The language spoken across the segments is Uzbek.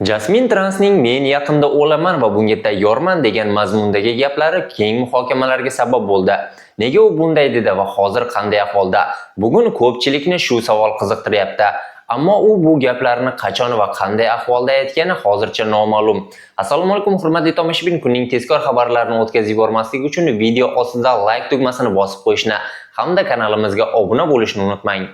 Jasmin Transning "Men yaqinda o'laman va bunga tayyorman" degan mazmundagi gaplari keng muhokamalarga sabab bo'ldi. Nega u bunday dedi va hozir qanday ahvolda? Bugun ko'pchilikni shu savol qiziqtiryapti. Ammo u bu gaplarni qachon va qanday ahvolda aytgani hozircha noma'lum. Assalomu alaykum, hurmatli tomoshabin, kunning tezkor xabarlarini o'tkazib yubormaslik uchun video ostida like tugmasini bosib qo'yishni hamda kanalimizga obuna bo'lishni unutmang.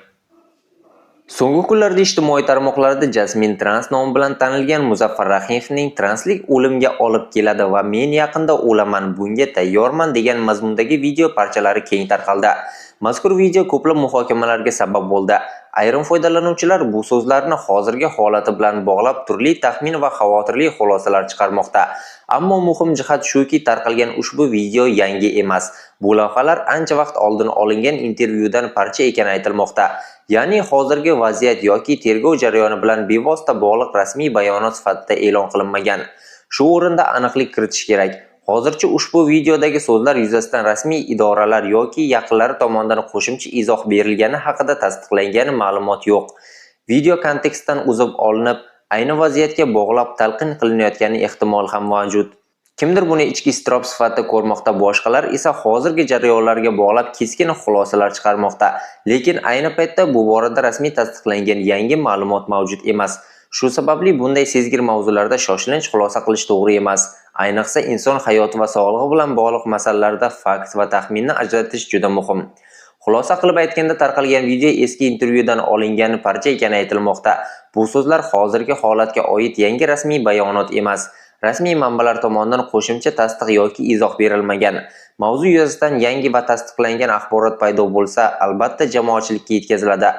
So'nggi kunlarda ijtimoiy tarmoqlarda Jasmin Trans nomi bilan tanilgan Muzaffar Rahimovning "Translik o'limga olib keladi va men yaqinda o'laman, bunga tayyorman" degan mazmundagi video parchalari keng tarqaldi. Mazkur video ko'plab muhokamalarga sabab bo'ldi. Ayrim foydalanuvchilar bu so'zlarni hozirgi holati bilan bog'lab, turli taxmin va xavotirli xulosalar chiqarmoqda. Ammo muhim jihat shuki, tarqalgan ushbu video yangi emas. Bu lavhalar ancha vaqt oldin olingan intervyudan parcha ekani aytilmoqda. Ya'ni hozirgi vaziyat yoki tergov jarayoni bilan bevosita bog'liq rasmiy bayonot sifatida e'lon qilinmagan. Shu o'rinda aniqlik kiritish kerak. Hozircha ushbu videodagi so'zlar yuzasidan rasmiy idoralar yoki yaqinlari tomonidan qo'shimcha izoh berilgani haqida tasdiqlangan ma'lumot yo'q. Video kontekstdan uzib olinib, ayni vaziyatga bog'lab talqin qilinayotgani ehtimoli ham mavjud. Kimdir buni ichki iztirob sifatida ko'rmoqda, boshqalar esa hozirgi jarayonlarga bog'lab keskin xulosalar chiqarmoqda. Lekin ayni paytda bu borada rasmiy tasdiqlangan yangi ma'lumot mavjud emas. Shu sababli bunday sezgir mavzularda shoshilinch xulosa qilish to'g'ri emas. Ayniqsa inson hayoti va sog'lig'i bilan bog'liq masalalarda fakt va taxminni ajratish juda muhim. Xulosa qilib aytganda, tarqalgan video eski intervyudan olingan parcha ekani aytilmoqda. Bu so'zlar hozirgi holatga oid yangi rasmiy bayonot emas. Rasmiy manbalar tomonidan qo'shimcha tasdiq yoki izoh berilmagan. Mavzu yuzasidan yangi va tasdiqlangan axborot paydo bo'lsa, albatta jamoatchilikka yetkaziladi.